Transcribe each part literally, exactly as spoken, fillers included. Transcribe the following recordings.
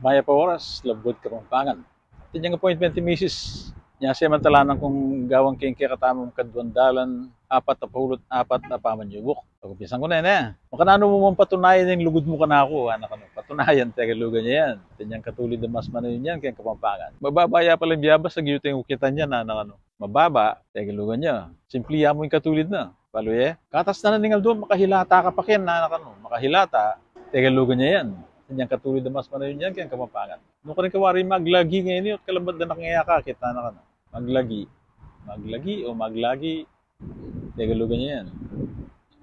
Mayap a oras, Labuad Kapampangan. Atin yang appointment i misis. Nya, samantalanan kung gawan king kekatamung kaduang dalan apat a pulu't apat a pamanyubuk. Pagumpisan ku ne, ne. Makananu mu mang patunayan ing lugud mu kanaku, anak, anu? Patunayan, Tegalugan ya yan. Atin yang katulid a mas manayun yan keng Kapampangan. Mababa ya pala ing biyabasa, giyuting ukitan yan, anak, anu? Mababa, Tegalugan ya. Simpli ya mu ing katulid na. Balu ye, katas na ning aldo, makahilata ka pa ken, anak, anu? Makahilata, Tegalugan ya yan. Atin yang katulid a mas manayun yan keng Kapampangan. Nukarin ka wari maglagi ngeni, at kalabat da na kang e akakit, anak, anu? Maglagi. Maglagi o maglagi, Tegalugan ya yan.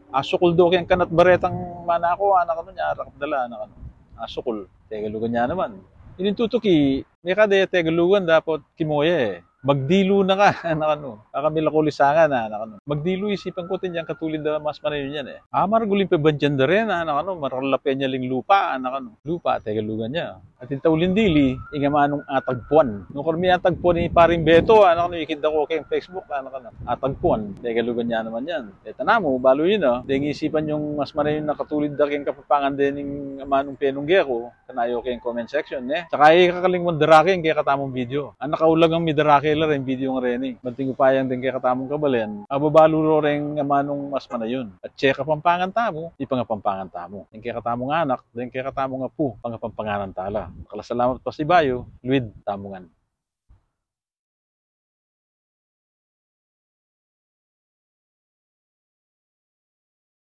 Asukul do keng kanat baretang mana ku, anak, anu? Nya arakap da la, anak, anu? Asukul, Tegalugan ya naman. Ining tutuki, mekad e Tegalugan, dapot kimoye e. Magdilu na ka, anak, anu? Akakit mi la ku lisangan, anak, anu? Magdilu, isipan ku, atin yang katulid a mas manayun yan e. Amargul ing pebandian da ren, anak, anu? Maralape ne ling lupa, anak, anu? Lupa, Tegalugan ya. Atin ta uling dili, ing amanung atagpuan. Nukarin mi atagpuan i Paring Beto, anak, anu? Ikit da ku keng Facebook, anak, anu? Atagpuan, Tegalugan ya naman yan. E, tana mu, balu yu na, deng isipan yung mas manayun a katulid da keng Kapampangan dening amanung penungge ku, kanyan keng comment section, ne? Saka e kakalingwan darake ing kekatamung video. Anak, aulang a midarake la reng video ngareni. Banting upaya deng kekatamung kabalen, ababalu ro reng amanung mas manayun. At e Kapampangan tamu, ipangapampangan tamu. Deng kekatamung anak, deng kekatamung apu, pangapampanganan ta la. Dakal a salamat pasibayu, luid tamu ngan.